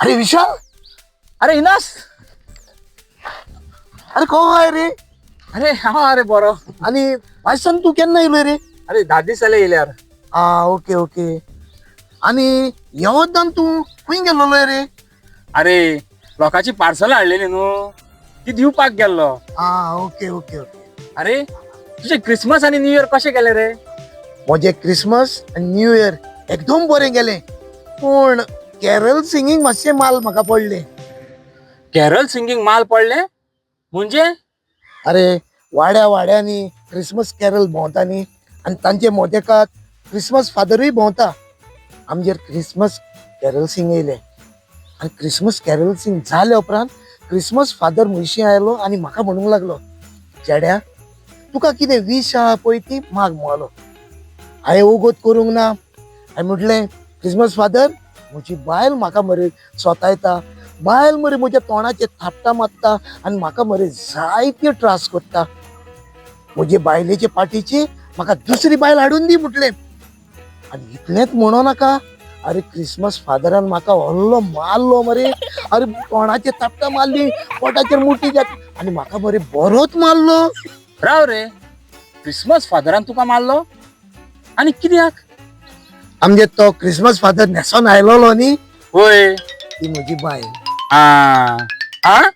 अरे विशाल, अरे इनास, अरे को काय रे? अरे हा, अरे बरो. आणि भायसान तू केन्ना येयलो रे? अरे 10 दीस जाले येयल्यार. आ ओके ओके. आणि येवदान तू खंय गेलोलो रे? अरे लोकांची पार्सल हाडलेली न्हू, ती दिवपाक गेल्लो. आ ओके ओके ओके. अरे तुझे क्रिसमस आणि न्यू इयर कशे गेले रे? म्हजे क्रिसमस आनी न्यू इयर एकदम बरें गेलें, पूण कॅरल सिंगींग मातशें माल म्हाका पडलें. कॅरल सिंगींग माल पडले म्हणजे? अरे वाड्या वाड्यांनी क्रिसमस कॅरल भोंवता न्ही, आनी तांचे मोदेकात क्रिसमस फादरूय भोंवता. आमगेर क्रिसमस कॅरल सिंग येयलें आनी क्रिसमस कॅरल सिंग जाले उपरांत क्रिसमस फादर मुयशी आयलो आनी म्हाका म्हणूंक लागलो, चेड्या तुका कितें वीश आहा पळय ती माग म्हणलो. हांवें वोगोत करूंक ना. हांवें म्हटलें, क्रिसमस फादर म्हजी बायल म्हाका मरे सोतायता, बायल मरे म्हज्या तोंडाचेर थापटां मारता आनी म्हाका मरे जायते त्रास करता. म्हजे बायलेचे पाटीची म्हाका दुसरी बायल हाडून दी म्हटलें. आनी इतलेंच म्हणो नाका, अरे क्रिसमस फादरान म्हाका व्हडलो मारलो मरे. अरे तोंडाचेर थापटां मारली, पोटाचेर मुठी जात आनी म्हाका मरे बरोच मारलो. राव रे, क्रिसमस फादरान तुका मारलो आनी कित्याक? आमगे तो क्रिसमस फादर न्हेसोन आयलोलो न्ही, होय, ती म्हजी बायल. आ आ